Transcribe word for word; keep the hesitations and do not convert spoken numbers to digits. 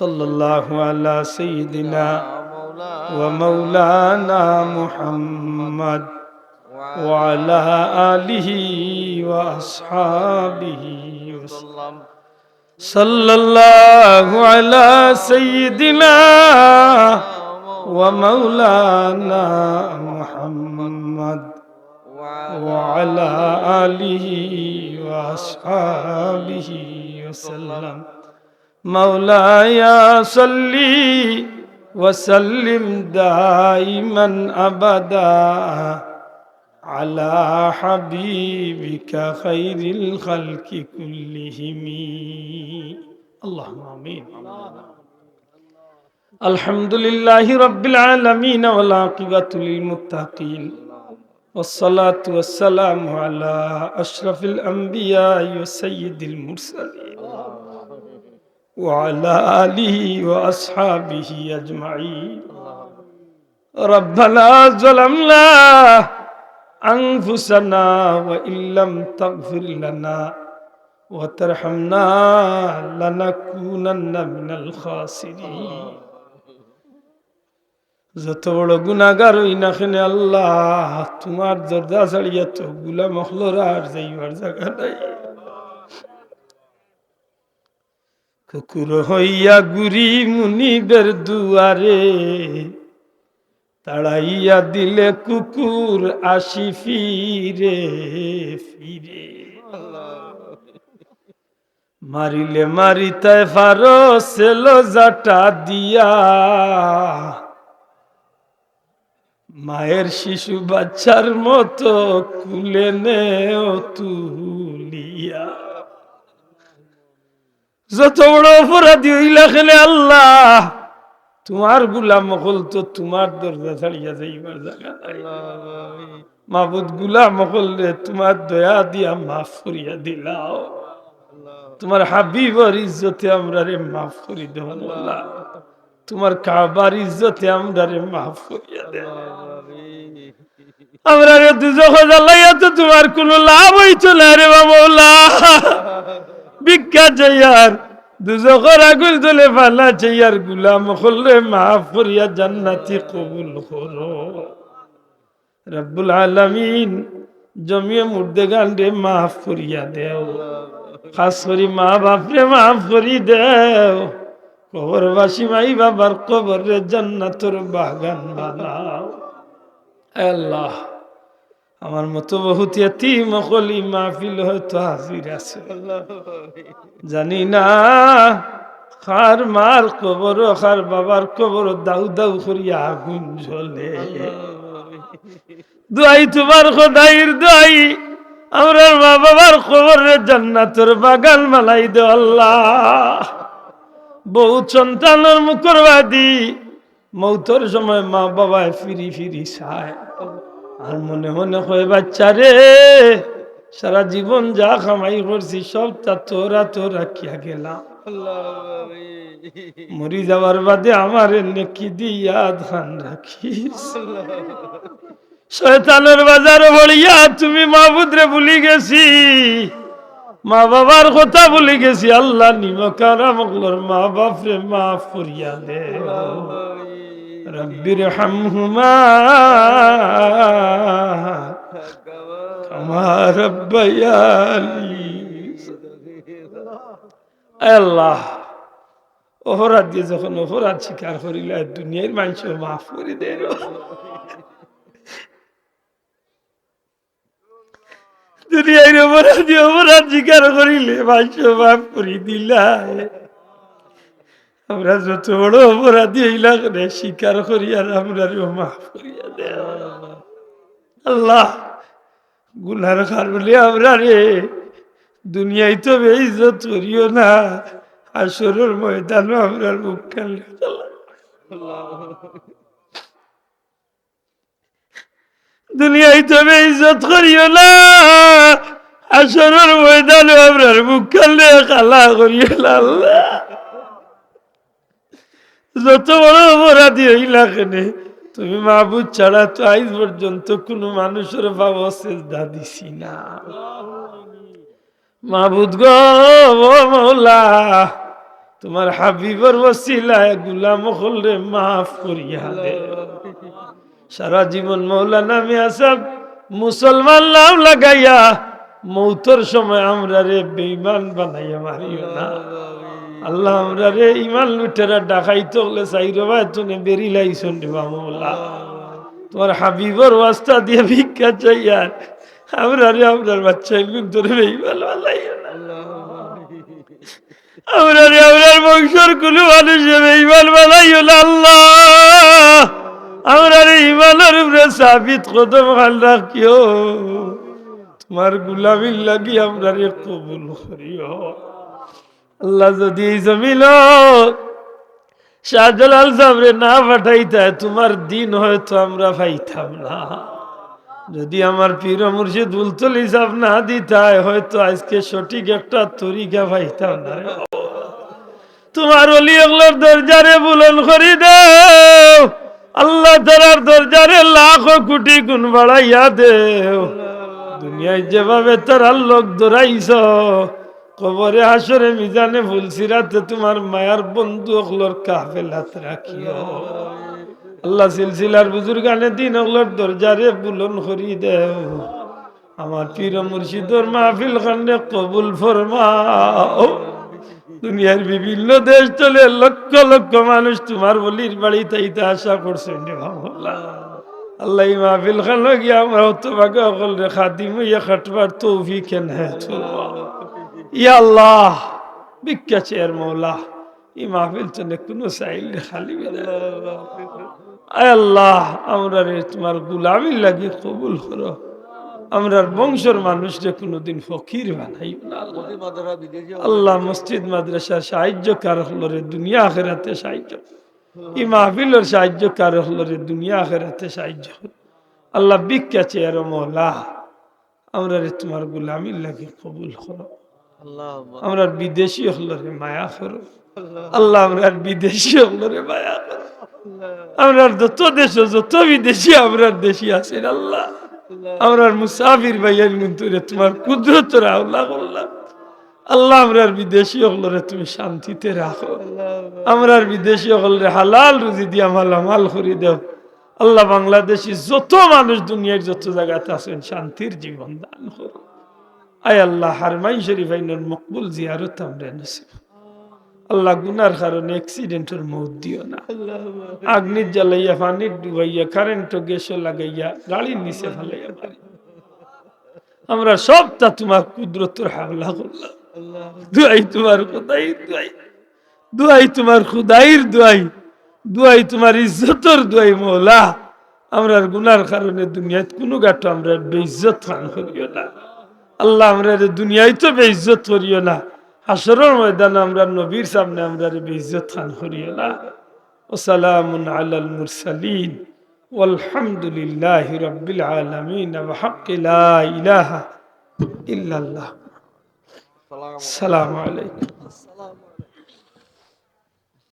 صلى الله على سيدنا ومولانا محمد وعلى آله وأصحابه وسلم. صلى الله على سيدنا ومولانا محمد وعلى آله وأصحابه وسلم. مولاي صل وسلم دائما أبدا على حبيبك خير الخلق كلهم. اللهم آمين. الحمد لله رب العالمين والعاقبة للمتقين والصلاة والسلام على أشرف الأنبياء وسيد المرسلين وعلى آله وأصحابه أجمعين. ربنا ظلمنا أنفسنا وإن لم تغفر لنا وترحمنا لنكونن من الخاسرين. যত বড় গুনাগার অই না কেনে আল্লাহ, তুমার দরজা ছাড়িয়া তো গুলাম অকলর আর যাইবার জাগা নাই। কুকুর হইয়া ঘুরি মুনিবের দুয়ারে, তাড়াইয়া দিলে কুকুর আসি ফিরে ফিরে। মারিলে মারিতায় পারো সেলো জাটা দিয়া, মায়ের শিশু বাচ্চার মতো কুলে নেও তুলিয়া। যত বড় অপরাধী অইলা কেনে আল্লাহ, তুমার গুলাম অকল তো তুমার দরজা ছাড়িয়া যাইবার জাগা নাই। মাবুদ, গুলাম অকলরে তুমার দয়া দিয়া মাফ করিয়া দিলাও। তুমার হাবিবর ইজ্জতে আমরারে মাফ করি দেও আল্লাহ। তুমার কাবার ইজ্জতে আমরারে মাফ করিয়া দেও। আমরারে দুজখো জ্বালাইয়া তো তুমার কুনু লাভ অইতো না রে বা মওলা। ভিক্ষা চাইয়ার, দুজখর আগুন তলে ফানা চাইয়ার গুলাম অকলরে মাফ করিয়া জান্নাতি কবুল করো। রব্বুল আলামিন, জমিয়ে মুর্দেগানরে মাফ করিয়া দেও। খাস করি মা বাপরে মাফ করি দেও। কবরবাসী মাই বাবার কবররে জান্নাতর বাগান বানাও। আয় আল্লাহ, আমার মতো বহুত এতিম অকল ই মাহফিল হয়তো হাজির আছে। জানি না কার মার কবর, কার বাবার কবর দাউ দাউ করিয়া আগুন জ্বলে। দোয়াই তুমার খোদাইর দোয়াই, আমরার মা বাবার কবররে জান্নাতর বাগান বানাই দেও আল্লাহ। বহুত সন্তানর মুখর বাদি মৌতর সময় মা বাবায় ফিরি ফিরি চায়, আর মনে মনে কয়, "বাচ্চারে, সারা জীবন যা কামাই করছি, সবতা তোরা তো রাখিয়া গেলাম।" মরি যাওয়ার বাদে আমারে নেকি দি ইয়াদ খান রাখিস। শয়তানর বাজারো পড়িয়া তুমি মাবুদরে ভুলি গেছি, মা বাবার কথা ভুলি গেছি। আল্লাহ, নিমক হারাম অকলর মা বাপরে মাফ করিয়া দেও। রব্বির হামহুমা কামা রব্বায়ানি। আয় আল্লাহ, অপরাধী যখন অপরাধ স্বীকার করিলায়, দুনিয়ার মানষে মাফ করি দেয়। দুনিয়ার অপরাধী অপরাধ স্বীকার করিলে মানষে মাফ করি দিলায়। আমরা যত বড় অপরাধী অইলা কেনে স্বীকার করি, আর আমরারেও মাফ করিয়া দেও। আল্লাহ, গুনার কারণে আমরারে দুনিয়াইত বেইজ্জত করিও না, হাশরর ময়দানো আমরার মুখ কান। দুনিয়াইত বেইজ্জত করিও না, হাশরর ময়দানো আমরার মুখ কান কালা করিও না আল্লাহ। যত বড় অপরাধী অইলা কেনে, তুমি মাবুদ ছাড়া তো আইজ পর্যন্ত কুনু মানুষর পাও সেজদা দিছি না। মাবুদ গো, ও মওলা, তুমার হাবিবর ওসিলায় গুলাম অকলরে মাফ করিয়া দে। সারা জীবন মৌলানা মিয়া সাব মুসলমান নাম লাগাইয়া মৌতর সময় আমরারে বেঈমান বানাইয়া মারিও না। আল্লাহ, আমরারে ইমান লুটেরা ডাকাইত অকলে চাইরোবায় তুনে বেড়ি লাইছইন রে বা মৌলা। তুমার হাবিবর ওয়াস্তা দিয়া ভিক্ষা চাইয়ার, আমরারে আমরার বাচ্চাইন্তরে বেঈমান বানাইও না। আমরারে আমরার বংশর কুনু মানুষে বেঈমান বানাইও না আল্লাহ। আমরারে ইমানর উপরে সাবিত কদম খান রাখিও। তুমার গুলামির লাগি আমরারে কবুল করিও। আল্লাহ, যুদি ই জমিনো শাহজালাল সাবরে না পাঠাইতায়, তুমার দিন হয়তো আমরা পাইতাম না। যুদি আমার পীর মুর্শিদ ফুলতলি সাব না দিতায়, হয়তো আইজকে সঠিক একটা তরিকা পাইতাম না। তুমার ওলি অকলর দরজারে বুলন্দ করি দেও আল্লাহ, তারার দরজারে লাখো কুটি গুণ বাড়াইয়া দেও। দুনিয়াত যেভাবে তারার লগ ধরাইছো, কবরে হাশরে মিজানে পুলসিরাতে তুমার মায়ার বন্ধু অকলর কাফেলাত রাখিও। আল্লাহ, সিলসিলার বুজুর্গানে দিন অকলর দরজারে বুলন্দ করি দেও। আমার পীর মুর্শিদর মাহফিল খানরে কবুল ফরমাও। দুনিয়ার বিভিন্ন দেশ তলে লক্ষ লক্ষ মানুষ তুমার ওলির বাড়িত আইতা আশা করছইন রে বাবা। আল্লাহ, ই মাহফিল খানো গিয়া আমরা হতভাগা অকলরে খাদিম অইয়া খাটবার তৌফিক এনায়েত করো। ইয়া আল্লাহ, ভিক্ষা চাইয়ার মৌলা, ই মাহফিল তনে কুনু সাইলরে খালি বিদায়। আয় আল্লাহ, আমরারে তুমার গুলামির লাগি কবুল করো। আমরার বংশর মানুষরে কুনুদিন ফকির বানাইও না আল্লাহ। আল্লাহ, মসজিদ মাদ্রাসার সাহায্যকার অকলরে দুনিয়া আখেরাতে সাহায্য করো। ই মাহফিলর সাহায্যকার অকলরে দুনিয়া আখেরাতে সাহায্য করো। আল্লাহ, ভিক্ষা চাইয়ার মৌলা, আমরারে তুমার গুলামির লাগি কবুল করো। আল্লাহুম্মা। আমরার বিদেশি অকলরে মায়া করো। আল্লাহ। আল্লাহ, আমরার বিদেশি অকলরে মায়া করো। আল্লাহ। আমরার যত দেশো যত বিদেশি আমরার দেশি আছইন আল্লাহ, আল্লাহ। আমরার মুসাফির ভাইয়াইন্তরে তুমার কুদরতর হাওলা করলাম। আল্লাহ, আমরার বিদেশি অকলরে তুমি শান্তিতে রাখো। আল্লাহ। আমরার বিদেশি অকলরে হালাল রুজি দিয়া মালামাল করি দেও। আল্লাহ, বাংলাদেশি যত মানুষ দুনিয়ার যত জাগাত আছইন, শান্তির জীবন দান করো। আয় আল্লাহ, হারমাইন শরীফ আইনর মকবুল জিয়ারত আমরারে নসিব। আল্লাহ, গুনার কারণে accident-অর মউত দিও না। আগুনিত জ্বালাইয়া, পানিত ডুবাইয়া, কারেন্টো গ্যাসো লাগাইয়া, গাড়ির নিচে ফালাইয়া মারি। আমরা সবটা তুমার কুদরতর হাওলা করলাম। দুয়াই তুমার খুদাইর দুয়াই। দুয়াই তুমার খুদাইর দুয়াই, দুয়াই তুমার ইজ্জতর দুয়াই মওলা। আমরার গুনার কারণে দুনিয়াত কুনু গাটো আমরার বেইজ্জত খান করিও না। আল্লাহ, আমরারে দুনিয়াত তো বেইজ্জত করিও না, হাশরর ময়দানে আমরার নবীর সামনে আমরারে বেইজ্জত খান করিও না। ওয়া সালামুন আলাল মুরসালিন, ওয়াল হামদুলিল্লাহি রাব্বিল আলামিন, ওয়া হাক্কি লা ইলাহা ইল্লাল্লাহ। সালামু আলাইকুম।